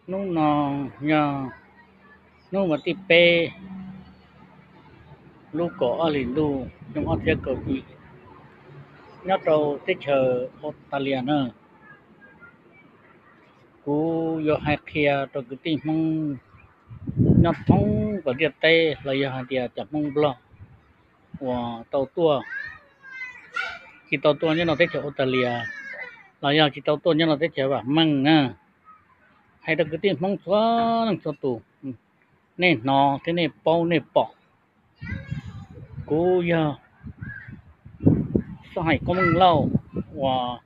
Hnub no yog hnub vas thib peb lub kaum ob hlis ntuj xyoo ob txhiab kaum yim, nyob rau teb chaws Australia na. Kuv yuav hais qhia rau kwv tij Hmoob nyob thoob plaws ntiaj teb los yog hais tias cov Hmoob Nplog uas tau tuaj, tsis tau tuaj nyob rau teb chaws Australia los yog tsis tau tuaj nyob rau teb chaws vam meej na, hais rau kwv tij Hmoob txhua leej txhua tus, nej hnov thiab nej paub nej pom. Kuv yog Xab Hais Koob Meej Lauj uas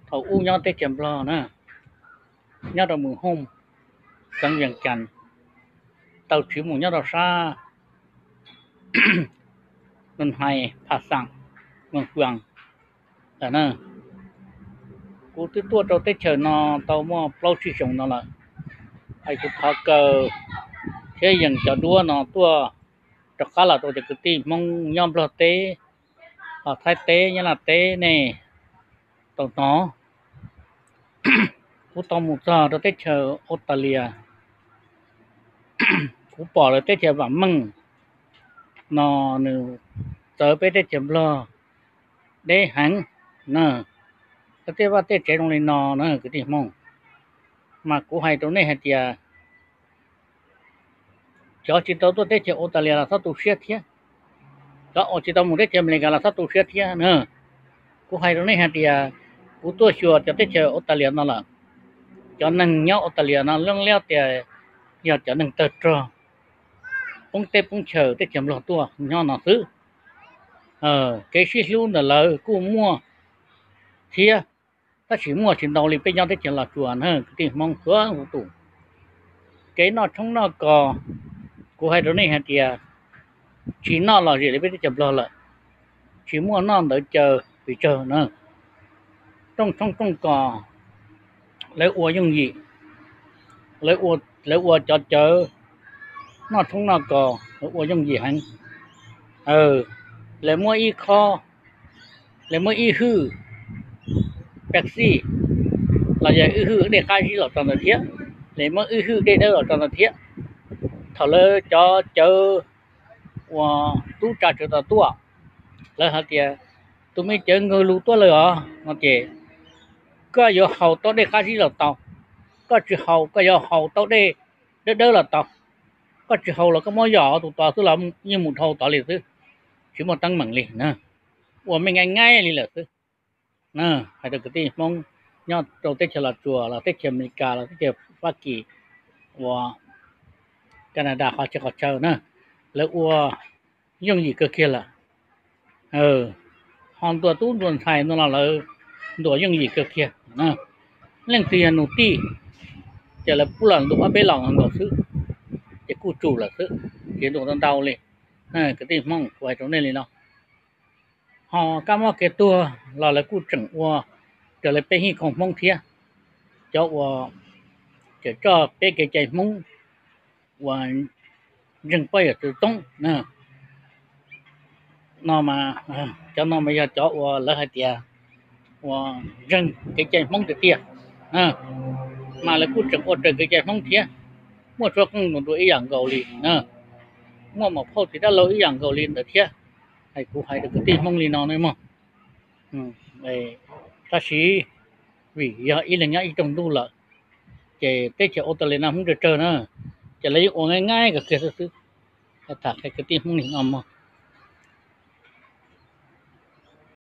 thaum ub nyob teb chaws Nplog na, nyob rau Mws Hooj, xeev Vias Cas, tau tsiv mus nyob rau sab Nus Hais, Phas Xaas, Moos Kuas lawm na. Kuv twb tuaj rau teb chaws no tau muaj plaub tsib xyoos no lawm. Es kuv thov kaw thiab yees cov duab no tuaj rov qab los rau cov kwv tij Hmoob nyob Nplog teb, los Thaib teb, Nyab Laj teb nej tau hnov. Kuv tau mus txog rau teb chaws Australia, kuv pom lawv teb chaws vam meej no nws txawv peb teb chaws Nplog deb heev na. Tej vaj tej tsev zoo li no na kwv tij Hmoob, mas kuv hais rau nej hais tias cov tsis tau tuaj teb chaws Australia los txhob tu siab thiab, cov uas tsis tau mus teb chaws Amelikas los txhob tu siab thiab na. Kuv hais rau nej hais tias kuv tuaj xyuas cov teb chaws Australia no lawm, cov neeg nyob Australia no lub liab tias yog cov neeg tawg rog poob teb poob chaws teb chaws Nplog tuaj nyob no xwb. Kev sib hlub ntawm lawv kuj muaj thiab, tab sis muaj tsis ntau li peb nyob teb chaws Los Tsuas na kwv tij Hmoob txhua leej txhua tus. Kev noj tshoob noj kos, kuv hais rau nej hais tias tsis noj lom zem li peb teb chaws Nplog lawm, tsis muaj noj ntawv caw pes tsawg na. Rooj tshoob rooj kos lawv ua yooj yim, lawv ua cov cawv noj tshoob noj kos lawv ua yooj yim heev. Lawv muab ib khob, lawv muab ib hwj Pepsi los yog ib hwj dej qab zib los tso ntawd thiab, lawv muab ib hwj dej dawb los tso ntawd thiab. Thaum lawv cov cawv uas tub tsa tsawv tau tuaj, lawv hais tias tus me cawv nkawg lug tuaj lawm os no ces koj yuav haus tau dej qab zib los tau, koj tsis haus koj yuav haus tau dej dawb dawb los tau. Koj tsis haus los koj muab yos tus tod xwb los yeej mus dhau tod li xwb, tsis muaj teeb meem li na. Ua me nyaij nyaib li lawm xwb. Hais rau kwv tij Hmoob nyob rau teb chaws Los Tsuas los teb chaws Amelikas los teb chaws Fab Kis, uas Kanadas qhov txhia qhov chaw na, lawv ua yooj yim kawg kiag lawm. Ho ntuas tub ntuas ntxhais no los lawv ntuas yooj yim kawg kiag. Leej twg yog nus tij ces lawv pub los ntuas ob peb los nkaus xwb, ces kuj tsum lawm xwb, tsis ntuas ntau ntau li. Kwv tij Hmoob, kuv hais rau nej li no. Ho kab mob kev tuag los lawv kuj tseem ua raws li peb hij khoom Hmoob thiab, cov uas tseem coj peb kev cai Hmoob uas ntseeg poj yawm txwv txoob no, cov no mas yog cov uas lawv hais tias uas ntseeg kev cai Hmoob tiag tiag, mas lawv kuj tseem ua raws kev cai Hmoob thiab, muaj tshuab qeej ntuas ntuas ib yam nkaus li, muaj maum phauj txiv dab laug ib yam nkaus li ntawd thiab. Kuv hais rau kwv tij Hmoob li no nawb mog. Tab sis vim yog ib leeg nyob ib rooj ntuj lawm, ces teb chaws Australia no Hmoob tsawg tsawg na, ces lawv yeej ua nyaij nyaib kawg kiag xwb xwb. Tham qhia kwv tij Hmoob li no mog.